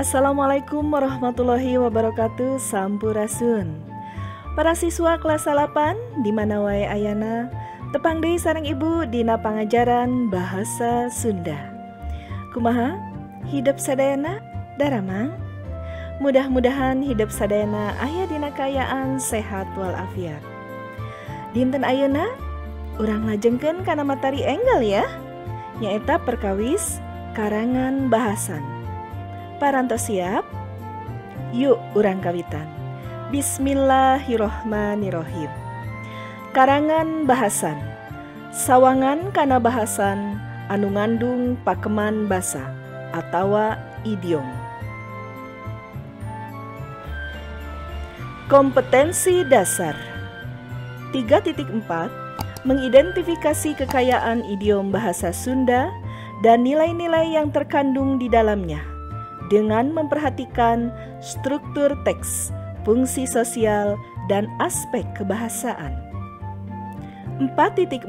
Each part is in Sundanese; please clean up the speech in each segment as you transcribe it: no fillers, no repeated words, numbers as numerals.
Assalamualaikum warahmatullahi wabarakatuh. Sampurasun. Para siswa kelas 8 di mana wae ayana, tepang deui sareng ibu dina pangajaran bahasa Sunda. Kumaha hidep sadayana daramang? Mudah-mudahan hidep sadayana aya dina kaayaan sehat walafiat. Dinten ayeuna urang lajengkeun kana materi enggal ya, nyaeta perkawis karangan bahasan. Parantos siap? Yuk urang kawitan. Bismillahirrohmanirrohim. Karangan bahasan. Sawangan kana bahasan anu ngandung pakeman basa atawa idiom. Kompetensi dasar 3.4 mengidentifikasi kekayaan idiom bahasa Sunda dan nilai-nilai yang terkandung di dalamnya dengan memperhatikan struktur teks, fungsi sosial, dan aspek kebahasaan. 4.4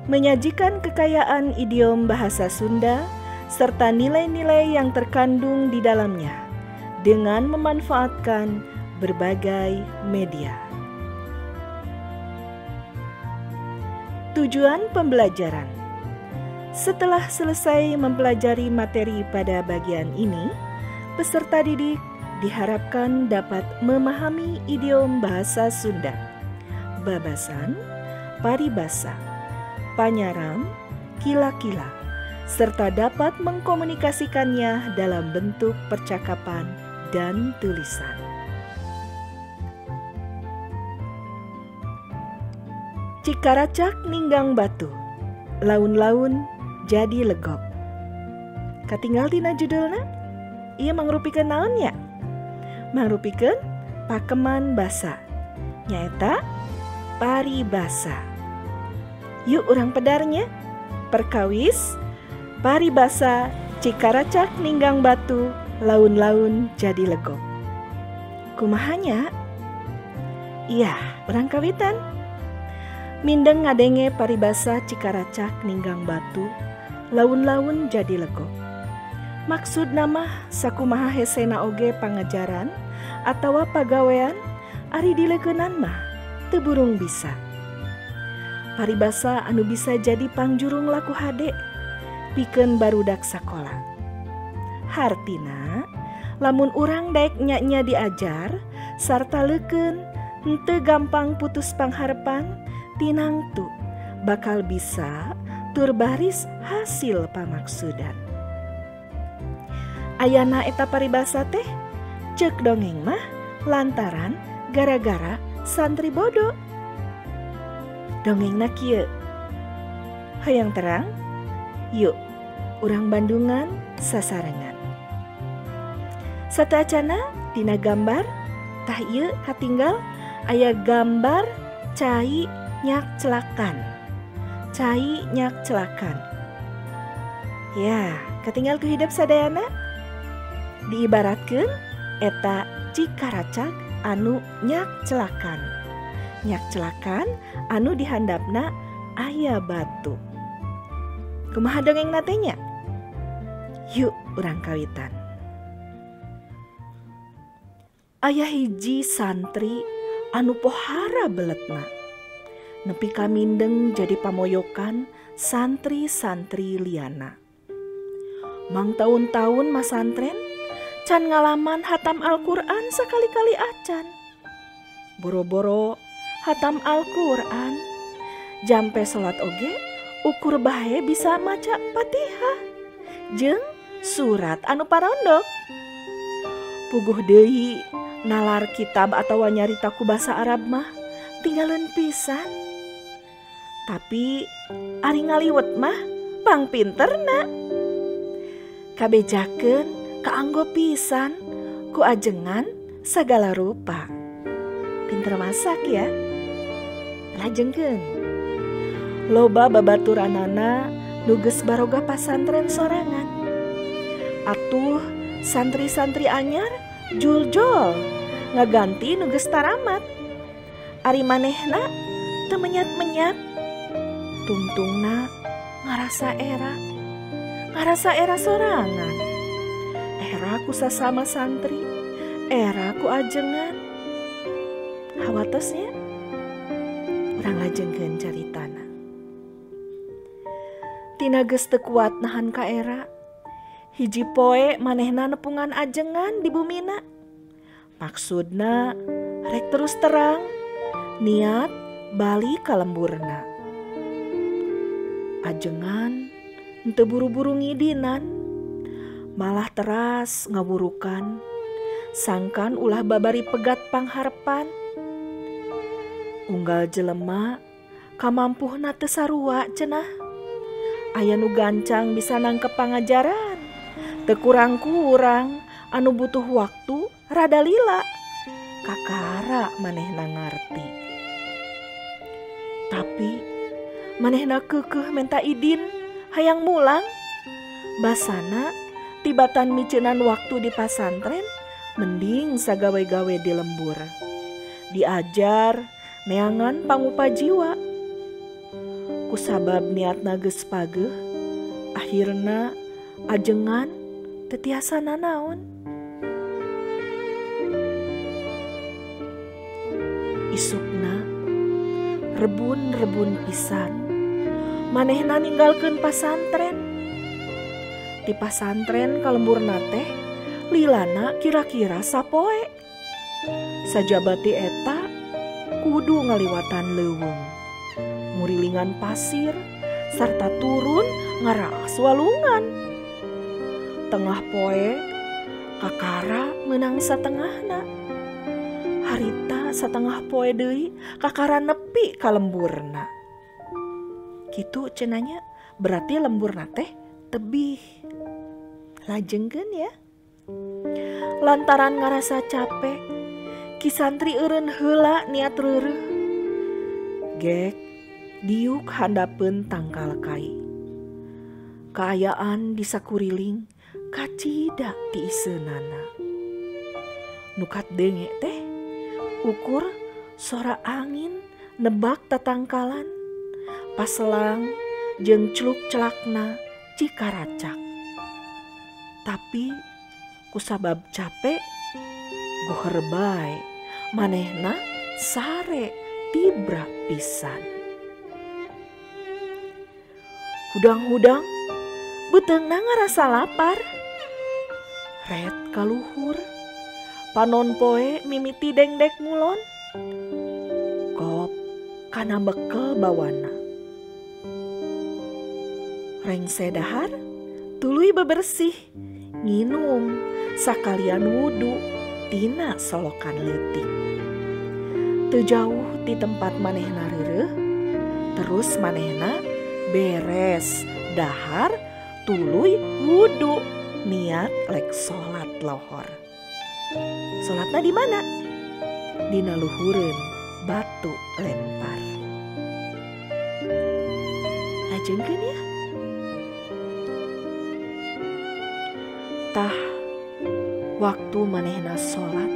menyajikan kekayaan idiom bahasa Sunda serta nilai-nilai yang terkandung di dalamnya dengan memanfaatkan berbagai media. Tujuan pembelajaran. Setelah selesai mempelajari materi pada bagian ini, peserta didik diharapkan dapat memahami idiom bahasa Sunda, babasan, paribasa, panyaram, kila-kila, serta dapat mengkomunikasikannya dalam bentuk percakapan dan tulisan. Cikaracak ninggang batu, laun-laun jadi legok. Katinggal tina judulna, ieu mangrupikeun naon nya? Mangrupikeun pakeman basa, nyaeta paribasa. Yuk urang pedarnya. Perkawis paribasa cikaracak ninggang batu, laun-laun jadi legok. Kumahanya? Iya, urang kawitan. Mindeng ngadenge paribasa cikaracak ninggang batu, laun-laun jadi legok. Maksud mah sakumaha hesena oge pangajaran atawa pagawean ari dileukeunnan mah teu burung bisa. Paribasa anu bisa jadi pangjurung laku hade pikeun barudak sakola. Hartina lamun urang daek nya-nya diajar sarta leukeun henteu gampang putus pangharepan, tinangtu bakal bisa tur baris hasil pamaksudan. Ayana eta paribasa teh cek dongeng mah lantaran gara-gara santri bodoh. Dongengna kieu. Hayang terang? Yuk, urang Bandungan sasarengan. Sateuacana dina gambar tah ieu katinggal aya gambar cai nyak celakan. Cai nyak celakan. Ya, katinggal ku hidep sadayana. Diibaratkeun eta cikaracak anu nyak celakan. Nyak celakan anu dihandapna aya batu. Kumaha dongeng teh nya? Yuk urang kawitan. Aya hiji santri anu pohara beletna. Nepi ka mindeng jadi pamoyokan santri-santri liana. Mang taun-taun masantren can ngalaman hatam Al-Qur'an sakali-kali acan. Boro-boro hatam Al-Qur'an, jampe salat oge ukur bae bisa maca Fatihah jeung surat anu parondok. Puguh deui nalar kitab atawa nyarita ku basa Arab mah tinggaleun pisan. Tapi ari ngaliwet mah pang pinterna. Kabejakeun kaanggo pisan ku ajengan sagala rupa. Pinter masak ya. Lajengkeun. Loba babaturanana nu geus baroga pasantren sorangan. Atuh santri-santri anyar juljol ngaganti nu geus taramat. Ari manehna teu menyat-menyat. Tungtungna ngarasa era sorangan. Era ku sasama santri, era ku ajengan. Hawatosnya urang lajengkeun caritana. Tina geus teu kuat nahan ka era, hiji poe manehna nepungan ajengan di bumina. Maksudna rek terus terang, niat balik ka lemburna. Ajengan henteu buru-buru ngidinan, malah teras ngawurukan, sangkan ulah babari pegat pangharepan. Unggal jelema kamampuhna teu sarua cenah. Aya nu gancang bisa nangkep pangajaran, teu kurang-kurang anu butuh waktu rada lila. Kakara manehna ngarti. Tapi manehna keukeuh menta idin hayang mulang. Basana tibatan miceunan waktu di pasantren mending sagawe-gawe di lembur. Diajar neangan pangupa jiwa. Kusabab niatna geus pageuh, akhirna ajengan teu tiasa nanaon. Isukna rebun-rebun pisan manehna ninggalkeun pasantren. Di pasantren ka lemburna teh lilana kira-kira sapoe. Sajabati eta kudu ngaliwatan leuweung, murilingan pasir sarta turun ngaraas walungan. Tengah poe kakara meunang satengahna. Harita satengah poe deui kakara nepi ka lemburna. Kitu cenanya, berarti lemburna teh tebih. Lajengkeun ya. Lantaran ngarasa capek, ki santri eureun heula niat reureuh. Gek diuk handapeun tangkal kai. Kaayaan di sakuriling kacida ti iseunana. Nukat denge teh ukur sora angin nebak tatangkalan, paselang jeung celuk celakna cikaracak. Tapi kusabab capek goher bae manehna sare tibra pisan. Hudang-hudang beuteungna ngarasa lapar. Ret kaluhur, panon poe mimiti dengdek ngulon. Kop kana bekel bawana. Rengse dahar tuluy bebersih, nginum sakalian wudu tina solokan leutik. Teu jauh ti tempat manehna reureuh, terus manehna beres dahar tuluy wudu niat lek salat lohor. Salatna di mana? Dina luhureun batu lempar. Lajengkeun ya. Tah waktu manehna salat,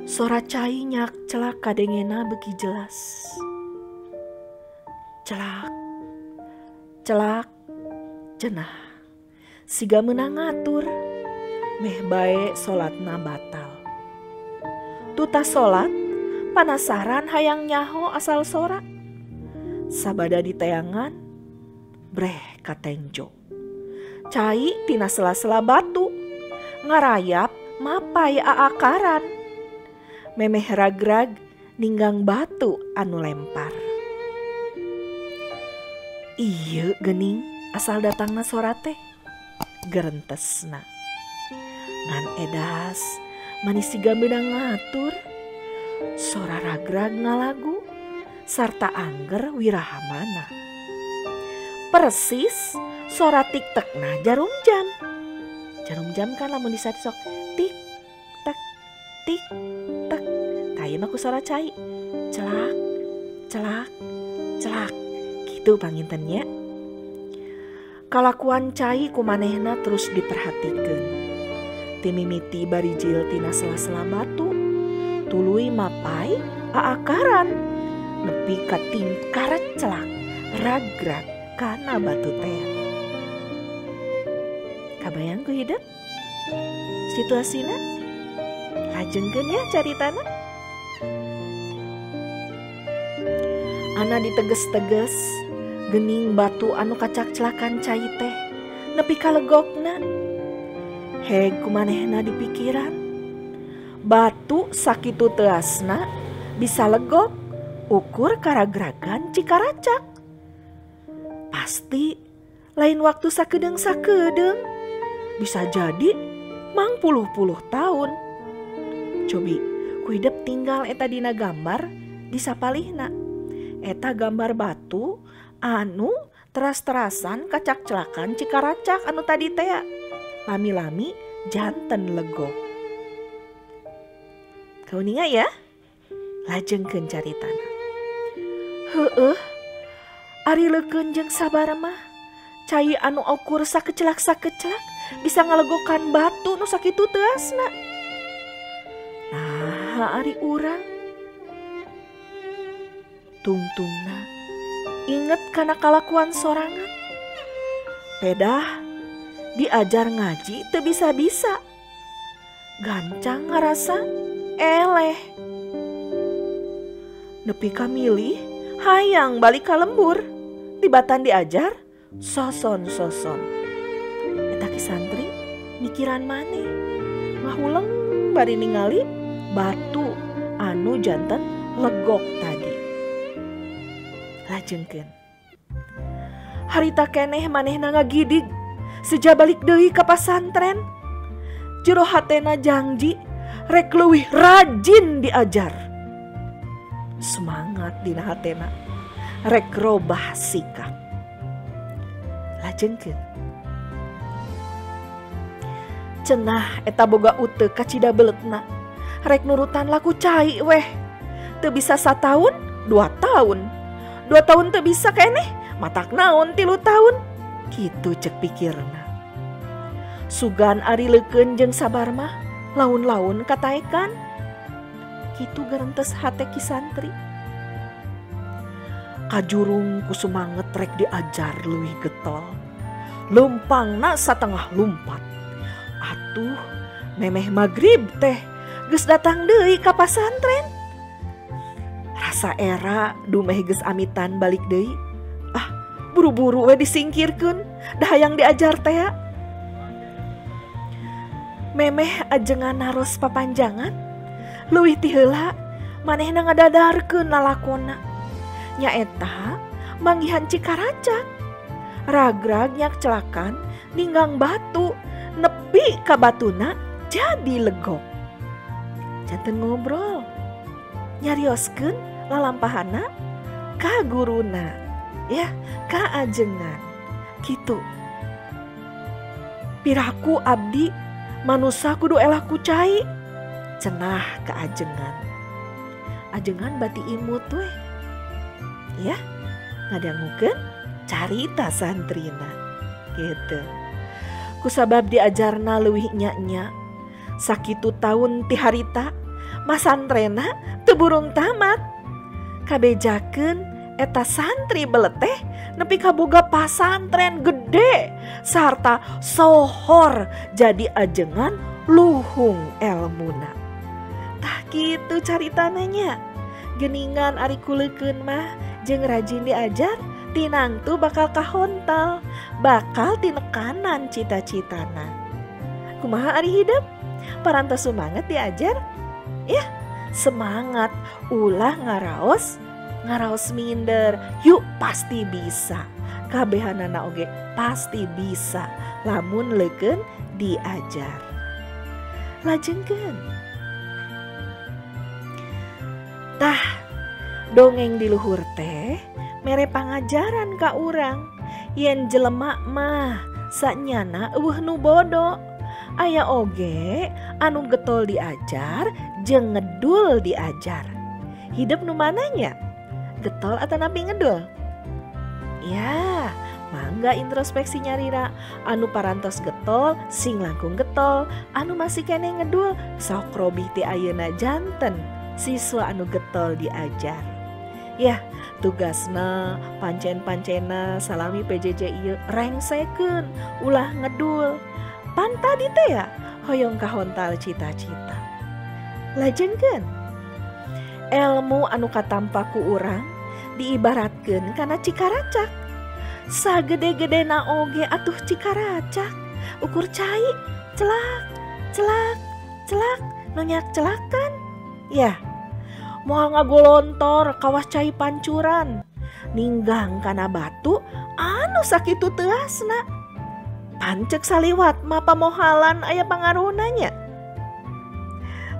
sora cai nyak celak kadengena beuki jelas. Celak, celak, cenah. Siga meunang ngatur, meh bae salatna batal. Tutas salat, panasaran hayang nyaho asal sora. Sabada diteangan, breh katenjo. Cai tina sela-sela batu, ngarayap mapai aakaran. Memeh ragrag ninggang batu anu lempar. Ieu geuning asal datangna sora teh, gerentesna. Ngan edas manis siga meunang ngatur, sora ragrag ngalagu sarta angger wirahamana. Persis sora tik-tekna jarum jam. Jarum jam kan lamun disat sok tik tek tik tek. Tah ieu mah ku sora cai, celak celak celak. Kitu panginten nya. Kalakuan cai ku manehna terus diperhatikeun. Timimiti barijil tina sela-sela batu, tuluy mapai aakaran nepi ka tingkar celak ragrag kana batu teh. Kabayang ku hidup? Situasina lajengkeun ya caritana. Ana diteges-teges gening batu anu kacak-celakan cai teh nepi ka legokna. Heg kumanehna dipikiran. Batu sakitu teasna bisa legok ukur karagragan Cikaracak. Pasti lain waktu sakedeung-sakedeung, bisa jadi mang puluh-puluh tahun. Cobi ku hidep tinggal eta dina gambar di sapalihna. Eta gambar batu anu teras-terasan kacak-celakan Cikaracak anu tadi teh lami-lami janten legok. Kauninga ya, lajengkeun caritana. Heueuh, ari leukeun jeung sabar mah cai anu ukur sakecelak-sakecelak bisa ngalegokan batu nu sakitu teuasna. Nah, ari urang tungtungna inget kana kalakuan sorangan. Pedah diajar ngaji teu bisa-bisa. Gancang ngarasa eleh. Nepi ka milih hayang balik ka lembur. Tibatan diajar soson-soson. Eta ki santri mikiran maneh. Ngahuleng bari ningali batu anu janten legok tadi. Lajengkeun. Harita keneh manehna ngagidig seja balik deui ka pasantren. Jero hatena jangji rek leuwih rajin diajar. Semangat dina hatena rek robah sikap. Lajengkeun. Cenah eta boga uteu kacida beuleutna. Rek nurutan laku cai weh. Teu bisa sataun, 2 tahun. 2 tahun teu bisa keneh, matak naon 3 tahun. Kitu cek pikirna. Sugan ari leukeun jeung sabar mah laun-laun kataekan. Kitu gerentes hate ki santri. Kajurung ku sumanget rek diajar leuwih getol. Leumpangna satengah lumpat. Atuh memeh magrib teh geus datang deui ka pasantren. Rasa era dumeh geus amitan balik deui. Ah, buru-buru we disingkirkeun, dah hayang diajar teh. Memeh ajengan naros papanjangan, leuwih ti heula manehna ngadadarkeun lalakonna. Nyaeta manggihan Cikaracak. Ragrag nyak celakan ninggang batu nepi ka batuna jadi legok. Janten ngobrol, nyarioskeun lalampahana ka guruna, ya ka ajengan. Kitu. Piraku abdi manusa kudu elah ku cai, cenah ka ajengan. Ajengan bati imut weh. Ya, ngadangukeun carita santrina. Gitu. Kusabab diajarna leuwih nya-nya. Sakitu taun ti harita masantrena teu burung tamat. Kabejakeun eta santri beleteh nepi kaboga pasantren gede sarta sohor jadi ajengan luhung elmuna. Tah kitu caritana nya. Geningan ari kuleukeun mah jeung rajin diajar tinangtu bakal kahontal, bakal tinekanan cita-citana. Kumaha ari hidup? Parantos sumanget diajar? Ya, semangat, ulah ngaraos, ngaraos minder. Yuk pasti bisa. Kabehanana oge pasti bisa lamun leukeun diajar. Lajengkeun. Tah, dongeng di luhur teh mere pangajaran ka urang yen jelema mah sanyana eueuh nu bodo. Aya oge anu getol diajar jeung ngedul diajar. Hidup nu mananya? Getol atau napi ngedul? Ya, mangga introspeksi nyarira. Anu parantos getol sing langkung getol, anu masih keneh ngedul sok robih ti ayeuna janten siswa anu getol diajar. Ya, tugasna pancen-pancena salami PJJ ieu rengsekeun ulah ngedul. Pan tadi teh ya hoyong kahontal cita-cita. Lajengkeun elmu anu katampa ku urang diibaratkeun kana cikaracak. Sagede-gedena oge atuh cikaracak, ukur cai celak celak celak nu nyak celakan. Ya, moal ngagolontor kawas cai pancuran, ninggang kana batu anu sakitu teuasna. Pan cek saliwat mah pamohalan aya pangaruhna nya.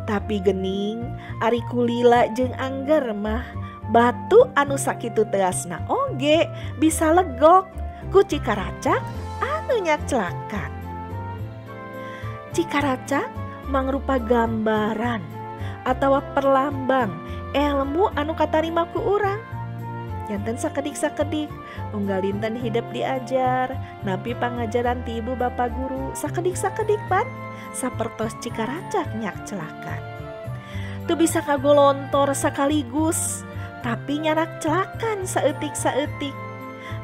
Tapi gening ari kulila jeung angger mah batu anu sakitu teuasna oge bisa legok ku cikaracak anu nyak celakan. Cikaracak mangrupa gambaran atawa perlambang elmu anu katarima ku urang. Janten sakedik-sakedik unggal dinten hidep diajar, nampi pangajaran ti ibu bapak guru, sakedik-sakedik pan sapertos cikaracak nyak celakan. Teu bisa kagolontor sekaligus, tapi nyanak celakan saeutik-saeutik.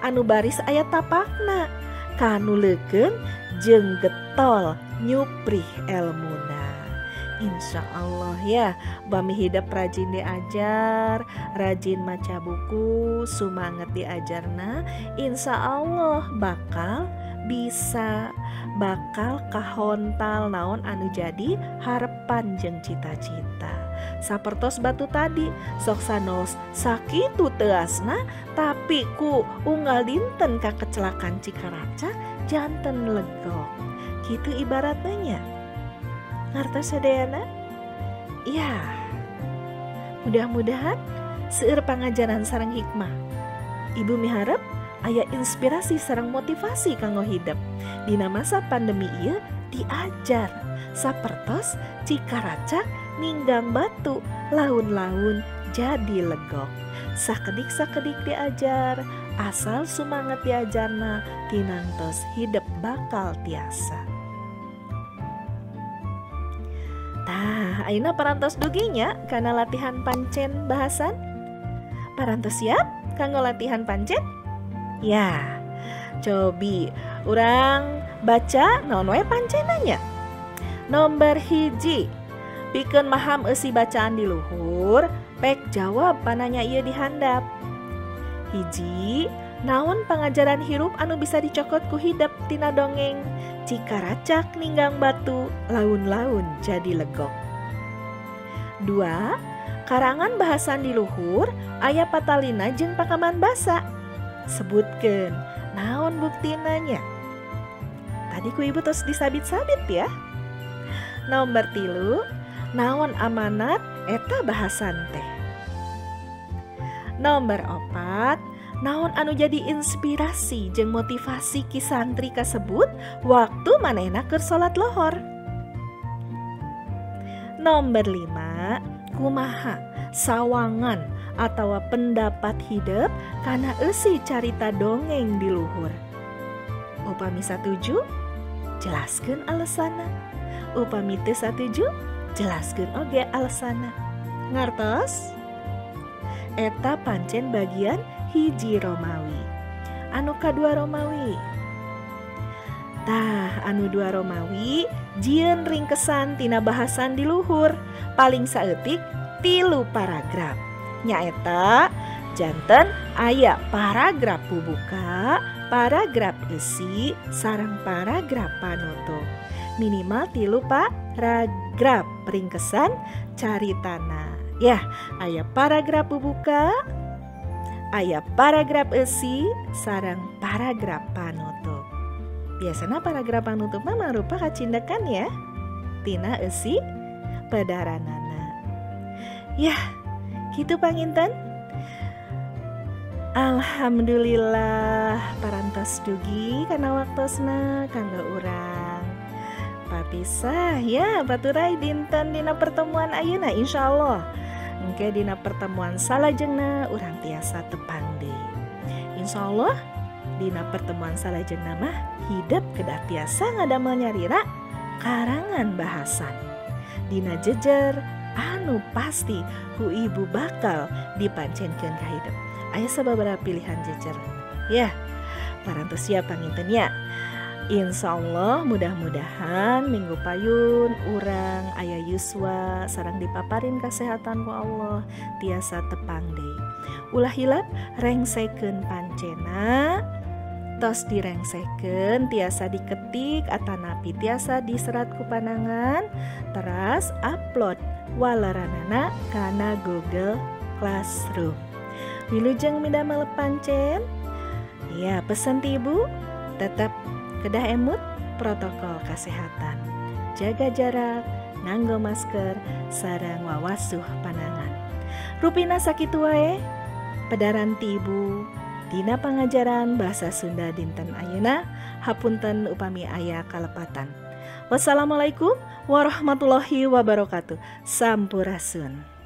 Anu baris aya tapakna, kanu leukeun jeung getol nyuprih elmuna. Insya Allah ya, bami hidep rajin diajar, rajin maca buku, sumanget diajarna, insya Allah bakal bisa, bakal kahontal naon anu jadi harapan jeung cita-cita. Sapertos batu tadi, sok sanos sakitu teuasna, tapi ku unggal dinten kakecelakan cikaracak janten legok. Kitu ibaratnya. Ngartos sadayana? Ya, mudah-mudahan seueur pangajaran sareng hikmah. Ibu miharep aya inspirasi sareng motivasi kanggo hidep. Dina masa pandemi ieu diajar sapertos cikaracak ninggang batu laun-laun jadi legok. Sakedik-sakedik diajar, asal sumanget diajarna tinangtos hidep bakal tiasa. Tah, ayeuna parantos duginya kana latihan pancen bahasan. Parantos siap kanggo latihan pancen? Ya, cobi urang baca naon wae pancenanya. Nomor 1, pikeun maham eusi bacaan di luhur, pek jawab pananya ieu di handap. 1, naon pangajaran hirup anu bisa dicokot ku hidep tina dongeng cikaracak ninggang batu laun-laun jadi legok. 2, karangan bahasan di luhur aya patalina jeung pakaman basa. Sebutkeun naon buktinanya. Tadi ku ibu tos disabit-sabit ya. Nomor 3, naon amanat eta bahasan teh. Nomor 4, naon anu jadi inspirasi jeung motivasi ki santri kasebut waktu manehna keur salat lohor. Nomor 5, kumaha sawangan atawa pendapat hidep kana eusi carita dongeng di luhur. Upami satuju, jelaskeun alasanna. Upami teu satuju, jelaskeun oge alasanna. Ngartos? Eta pancen bagian 1 Romawi. Anu kadua Romawi. Tah, anu 2 Romawi jieun ringkesan tina bahasan di luhur, paling saeutik 3 paragraf. Nyaeta janten aya paragraf pembuka, paragraf isi, sareng paragraf panutup. Minimal 3 paragraf ringkesan caritana. Ya, aya paragraf pembuka, aya paragraf isi, sareng paragraf panutup. Biasana paragraf panutup mah mangrupa kacindekan ya, tina eusi pedaranana. Ya, kitu panginten. Alhamdulillah parantos dugi kana waktosna kanggo urang papisah ya baturai dinten dina pertemuan ayeuna insyaallah. Engke dina pertemuan salajengna urang tiasa tepang deui. Insyaallah dina pertemuan salajengna mah hidep kedah tiasa ngadamel nyarira karangan bahasan. Dina jejer anu pasti ku ibu bakal dipancenkeun ka hidep. Aya sababaraha pilihan jejer. Ya, parantos siap panginten ya. Insya Allah mudah-mudahan minggu payun urang aya yuswa sareng dipaparin kesehatan ku Allah tiasa tepang deui. Ulah hilap rengsekeun pancena, tos direngsekeun tiasa diketik atanapi tiasa diserat ku panangan, teras upload waleranana kana Google Classroom. Wilujeng midamel pancen. Ya, pesan ti ibu tetap kedah emut protokol kesehatan, jaga jarak, nganggo masker, sareng wawasuh panangan. Rupina sakitu wae pedaran ti ibu dina pangajaran bahasa Sunda dinten ayeuna. Hapunten upami aya kalepatan. Wassalamualaikum warahmatullahi wabarakatuh. Sampurasun.